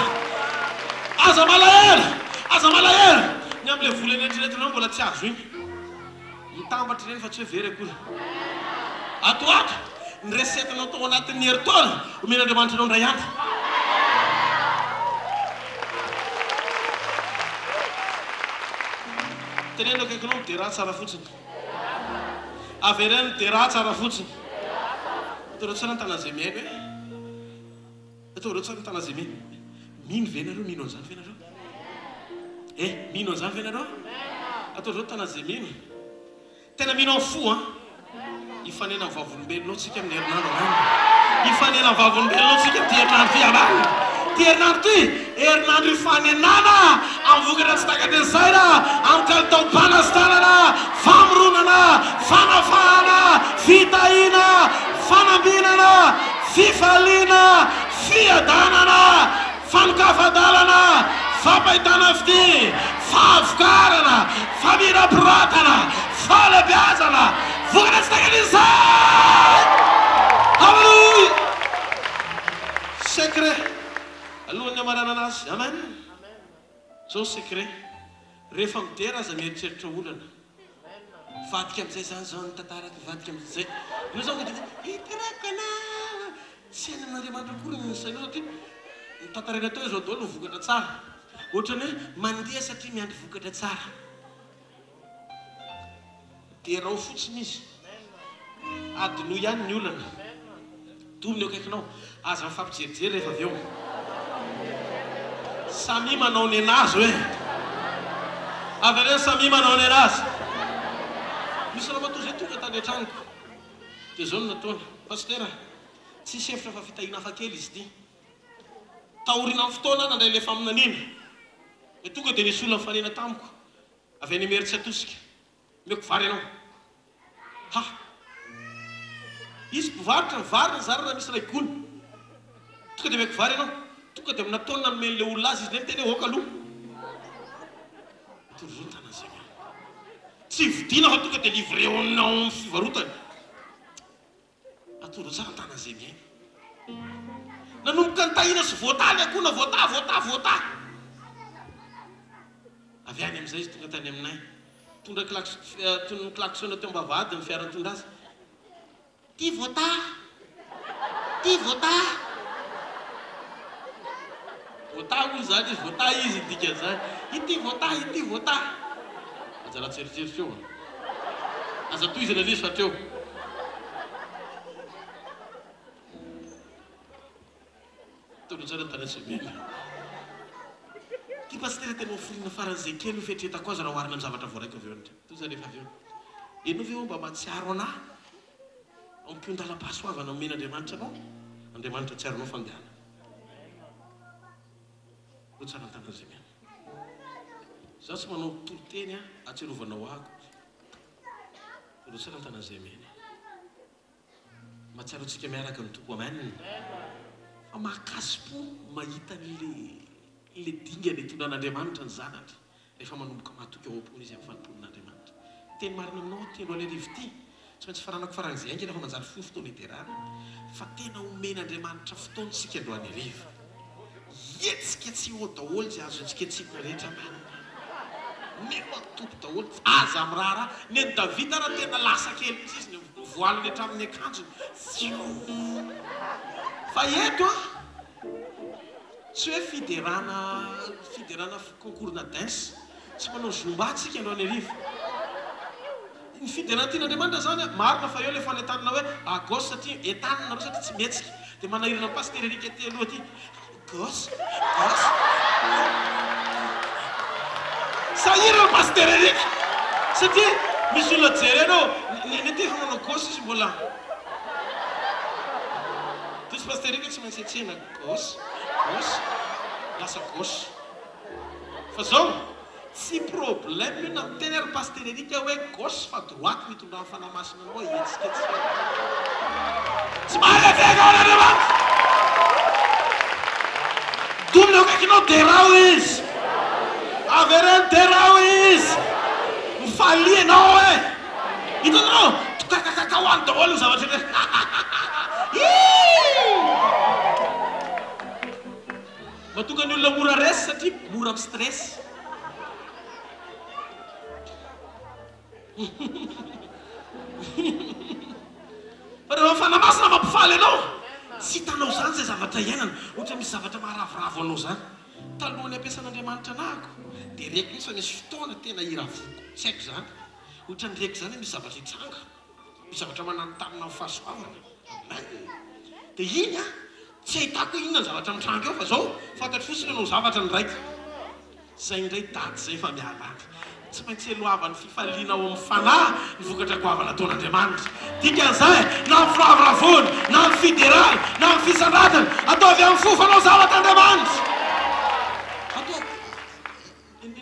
Aza malahelo, aza malahelo ny amin'ilay vola neritreretinao mbola tsy azo iny. Mitambatra ireny fa tsy hoe very akory. Ato ho ato, ny recette-nao tao anatin'ny herintaona, omen'Andriamanitra anao indray andro. Teneno akaikinao, miderà tsara fotsiny. Avereno, miderà tsara fotsiny. Ataonao tsara ny tanan'izay mihaino e. Ataonao tsara ny tanan'izay mihaino. Mino ve nareo? Mino an'izany ve nareo? Eh, mino an'izany ve nareo? Ataovy zao tanana izay mino. Tena mino amin'ny fo an! Hifanena amin'ny vavolombelonao tsika amin'ny herinandro amen. Hifanena amin'ny vavolombelonao tsika amin'ity herinandro ity amen. Ity herinandro ity, herinandro hifanenana amin'ny vokatra tsy takatry ny saina, amin'ny kalitaom-panasitranana, famoronana, fanafahana, fitahiana, fanambinana, fifaliana, fiadanana, Fanokafan-dalana, fampahitana fitia, fahavokarana, famirapiratana, fahalebiazana, vokatra tsy takatry ny saina! Haleloia! Secret, alohan'ny hamaranana azy, amen! Zao secret, rehefa midera aza mieritreritra olana. Mivadika amin'izay izany izao ny tantarako, mivadika amin'izay. Ianao izany vao dia hitarako anao. Tsy hainan'Andriamanitra akory ny sainao satria ny tantaraina teo izao daholo ny vokatra tsara. Ohatran'ny hoe mandeha satria miandry vokatra tsara. Derao fotsiny izy. Adinoy ihany ny olana. Domina eo akaikinao. Aza mifampijerijery rehefa avy eo. Samia manao nenazy hoe. Avereno samia manao nenazy. Nisy ramatoa izay tonga tany an-tranoko. Dia izao no nataony. Pasitera, tsisy hevitra fa fitahiana hafa kely izy ity. Taorianan'ny fotoana aho nandray ilay faminaniana. Dia tonga dia nisy olona nifanena tamiko. Avy any Imerintsiatosika. Omeko vary ianao. Ha! Izy mpivarotra ny vary zary raha misy iray gony. Tonga dia omeko vary ianao. Tonga dia amina taonina nomen'ilay olona azy izy indray niteny hoe ok aloha. Torontana izay miala. Tsy vidiana fa tonga dia livré ao amin'ny fivarotany. Atoro tsara ny tanan'izay mihaino. Nanomboka nitahina sy voatahy ny akoho na voatahy, voatahy, voatahy. Avy any amin'izay izy tonga tany aminay. Nitondra klax, toy ny klaxon teo am-bavahady ny fiara nitondra azy. Ty voatahy! Ty voatahy! Voatahy hono izany izy, voatahy izy ny dikan'izany. Ity voatahy, ity voatahy. Aza ratsy eritreritra eo an. Aza tohizana ilay izy fa hatreo. Tondro tsara ny tanàna Semena. Ity pasitera tena hofirina faran'izay kely no fieritreretako azy raha oharina amin'ny zavatra voaraiko avy eo indray. Toa izany rehefa avy eo. Ianao ve ho'a mba mahatsiaro anà? Ao am-pion-dalam-pahasoavana omen'Andriamanitra anao? Andriamanitra tsiaro anao fandehana. Tondro tsara ny tanàna Semena. Izaho tsy manao toriteny ahatsiarovanao ahy akory. Tondro tsara ny tanàna Semena. Mahatsiaro antsika miaraka ny Tompo Amen. Fa mahakasi-po mahita an'le le dingana itondran'Andriamanitra ny zanany rehefa manomboka mahatoky ao am-pony izy amin'ny fanompoana an'Andriamanitra. Teny marina aminao aho ity androany hariva ity, tsy maintsy faranako faran'izay haingana fa manjary fohy fotoana hiderana fa tena omen'Andriamanitra fotoana isika androany hariva. Hihetsiketseho daholo izay azo hetsiketsehina rehetra amen. Mino ny Tompo daholo, aza miraharaha. Nen'i Davida ara tena lasa kely mihitsy izy, ny voaliny hatramin'ny akanjony. Fioo! Fa eto an, tsy hoe fiderana, fiderana concours-na dance, tsy manao zumba tsika androany hariva. Ny fiderana tian'Andriamanitra izany an, marina fa eo ilay fanentanana hoe à gauche satria entanina nareo satria tsy mihetsika. Dia manahirana an'i Pasitera Eric aty aloha aty, gauche, gauche. Sahirana Pasitera Eric satria misy olona jerena eo, ny ny aty efa manao gauche izy mbola. Toa tsy Pasitera Eric tsy maintsy hetsehina gauche, gauche, lasa gauche. Fa zao, tsy problème io na miteny ary Pasitera Eric hoe gauche fa droite no itondran'ny Fanahy Masina anao hihetsiketsika. Tsy mahay hetsehina ao an'Andriamanitra! Domina eo akaikinao derao izy! Avereno derao izy! Mifalia ianao e! Hitanareo? Tokakakakao any daholo ny zavatra rehetra. Hii! Mahatonga ny olona mora resy satria mora mi stress. Fa rehefa ny Fanahy Masina mampifaly anao, tsy hitanao izany izay zavatra iainana. Ohatra misy zavatra maharavoravo anao izany. Talohan'ny hampiasan'Andriamanitra anahako, dia reko mihitsy fa misy fotoana tena hiravoko. Tsy haiko izany. Ohatran'ny reko izany hoe misy zavatra hitranga. Misy zavatra mananontanona amin'ny fahasoavana. Amen. Dia iny an, tsy ahitako hoe inona ny zavatra mitranga eo fa zao, fantatro fotsiny hanao zavatra ny raiko. Izay indray daty izay fa miala any. Tsy maintsy eloavan'ny fifaliana ao amin'ny fanahy ny vokatra goavana ataon'Andriamanitra. Dikan'izay, na ny firavoravoana, na ny fiderana, na ny fisandratana, ataovy amin'ny fo fanao zavatra Andriamanitra. Ataovy.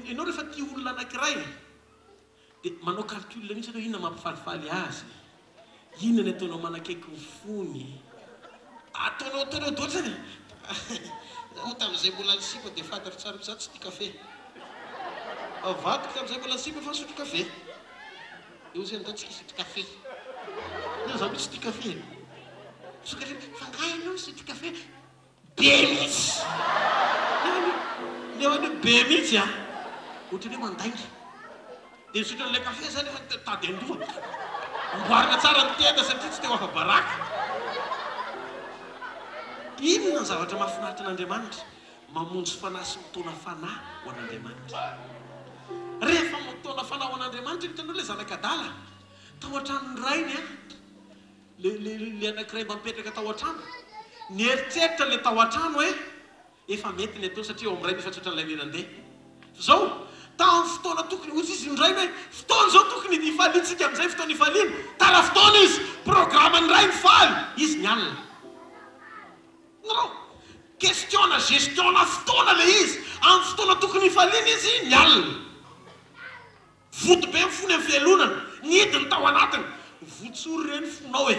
Ianao rehefa tia olona anankiray, dia manao calcul mihitsy ianao inona mampifalifaly azy, inona ny ataonao manakaiky ny fony. Ataonao ataonao daholo zany e! Za moa tamin'izay mbola nisipa dia fantatro tsara fa za tsy tia kafe. Fa vadiko tamin'izay mbola nisipa fa nisotro kafe. Dia hoy izy hoe ndao tsika hisotro kafe. Nefa za mihitsy tsy tia kafe e! Misokatra hoe fa angaha ianao misotro kafe? Be mihitsy! Nefa anie be mihitsy an! Ohatran'ny hoe mandainga. Dia nisotro an'ilay kafe zany efa tady an-doha. Amboarina tsara ny tenda satria tsy te ho afa-baraka. Inona ny zavatra mahafinaritra an'Andriamanitra? Mamonjy fanahy sy mitaona fanahy ho an'Andriamanitra. Rehefa mitaona fanahy ho an'Andriamanitra, hitanao ilay zanak'adala tao an-tranon'ny rainy an! Le le le anakiray mba mipetraka tao an-trano, nieritreritra le tao an-trano hoe efa mety ny ataony satria ao amin'ny rainy efa tsy ohatran'ilay le nandeha. Fa zao, tamin'ny fotoana tokony, hoy izy ny rainy hoe fotoana izao tokony hifaliantsika amin'izay fotoana hifaliana, tara fotoana izy, programan'ny rainy faly, izy nialona. Non, question-na gestion-na fotoana le izy, amin'ny fotoana tokony hifaliana izy nialona. Vonto be ny fony amin'ny fialonana, nihidy ny tao anatiny. Votsory re ny fonao e!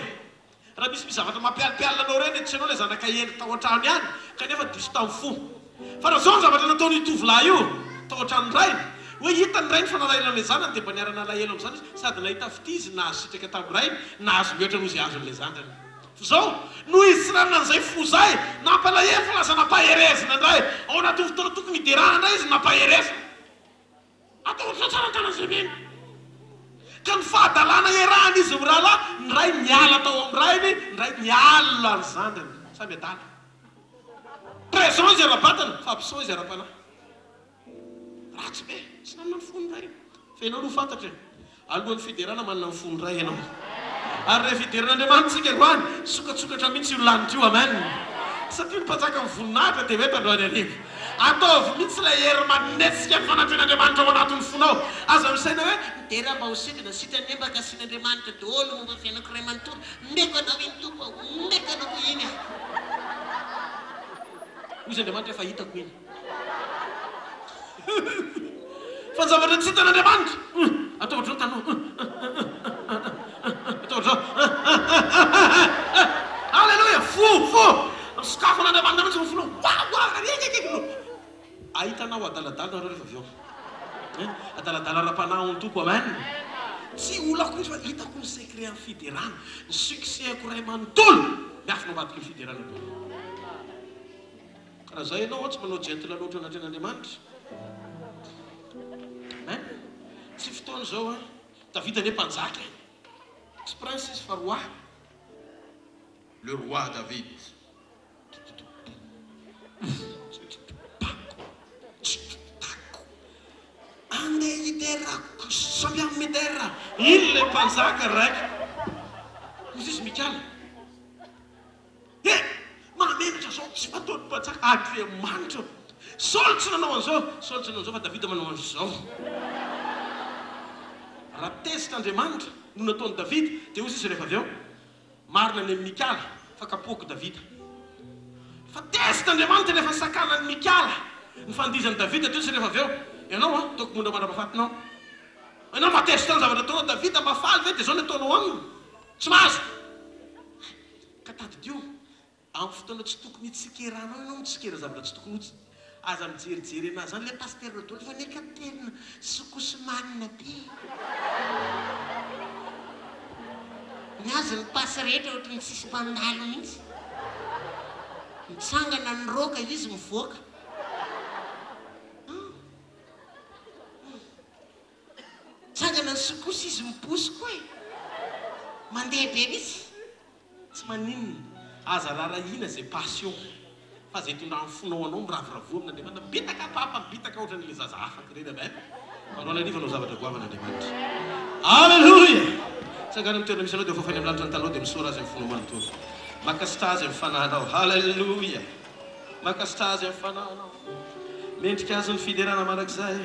Raha misy misy zavatra mampialompialona anao ireny dia tsy ianao ilay zanaka hendry tao an-trano ihany kanefa diso tamin'ny fo. Fa raha izao ny zavatra nataon'io tovolahy io tao an-tranon-drainy, hoe hitany rainy fa nalahelo an'ilay zanany dia mba niara-nalahelo amin'izany izy sady nahita fitia izy nahazo sitraka tamin'ny rainy, nahazo mihoatra noho izay azon'ilay zandriny. Fa izao, noho izy tsy nanana an'izay fo izay, nampalahelo fa lasa nampaherezina indray. Ao anatin'ny fotoana tokony hiderana indray izy no nampaherezina. Ataovy sao tsara an-tanan'izay mino. Ka ny fahadalana iarahan'izy mirahalahy, ny ray niala tao amin'ny rainy, ny ray niala ny zandriny. Samy adala. Présent izy ara-batana, fa absent izy ara-panahy. Ratsy be, tsy nanana ny fon'ny rainy. Fa ianao aloha fantatra e. Alohan'ny fiderana manana ny fon'ny Ray ianao. Ary rehefa hidera an'Andriamanitra isika androany, sokatsokatra mihitsy io lanitra io. Amen. Satria ny Mpanjakan'ny voninahitra dia eto androany hariva. Ataovy mihitsy ilay hery manetsika ny fanatrehan'Andriamanitra ao anatin'ny fonao. Aza misaina hoe, Midera mba ho sitrana, sitrana mba kasian'Andriamanitra daholo momba ny fiainako iray manontolo. Omeko anao iny Tompo a, omeko anao koa iny a. Hoy izy Andriamanitra efa hitako iny. Fa ny zavatra tsy hitan'Andriamanitra, ataovy ohatr'izao ny tananao, ataovy ohatr'izao, Aleloia! Fo, fo! Sokafan'Andriamanitra mihitsy ny fonao, wa, wa, Ahita anao adaladala nareo rehefa avy eo. Adaladala ara-panahy ao ny Tompo, amen! Tsy olako mihitsy fa hitako ny secret amin'ny fiderana, ny succès-ko iray manontolo miafina ao ambadiky ny fiderana daholo. Raha zay ianao tsy manao gentle loatra anatrehan'Andriamanitra. Amen. Tsy fotoana izao an. Davida anie mpanjaka e. Tsy prince izy fa roi. Le roi David. Andeha hiderako, samia midera. Iny ilay mpanjaka raika. Hoy izy Mikala. He! Mahamenatra zao tsy fataon'ny mpanjaka Andriamanitra ô! Saoly tsy nanao an'izao, Saoly tsy nanao an'izao fa Davida manao an'izao. Raha tezitra Andriamanitra no nataon'i Davida, dia hoy izy rehefa avy eo, Marina ny amin'i Mikala fa kapohako Davida. Fa tezitra Andriamanitra rehefa sakanan'i Mikala ny fandihizan'i Davida, dia hoy izy rehefa avy eo, Ianao an, ataoko mondra mandra-pahafatinao. Ianao mba tezitra ny zavatra ataonao, Davida mba faly ve dia izao ny ataonao aminy? Tsy mahazo! Ka tadidio, amin'ny fotoana tsy tokony hitsikeranao ianao mitsikera zavatra tsy tokony ho Aza mijerijery anazy zany le Pasteur Rodolphe anie ka tena sokosomanina be. Ny azy ny pasy rehetra ohatry ny tsisy mpandalo mihitsy. Mitsangana ny roka izy mivoaka. Mitsangana ny sokoso izy miposy koa e. Mandeha be mihitsy. Tsy maninona, aza rarahina izay passion fa izay itondran'ny fonao anao miravoravoa amin'Andriamanitra, mibitaka papa, mibitaka ohatran'ilay zaza afaka ireny, amen, androany hariva hanao zavatra goavana Andriamanitra, Aleloia! Tsangano amin'ny toerana misy anao dia fafainy amin'ny lanitra ny tananao dia misaora Azy amin'ny fonao manontolo, mankasitraha Azy amin'ny fanahinao, Haleloia! Mankasitraha Azy amin'ny fanahinao. Mendrika azy ny fiderana mandrakizay.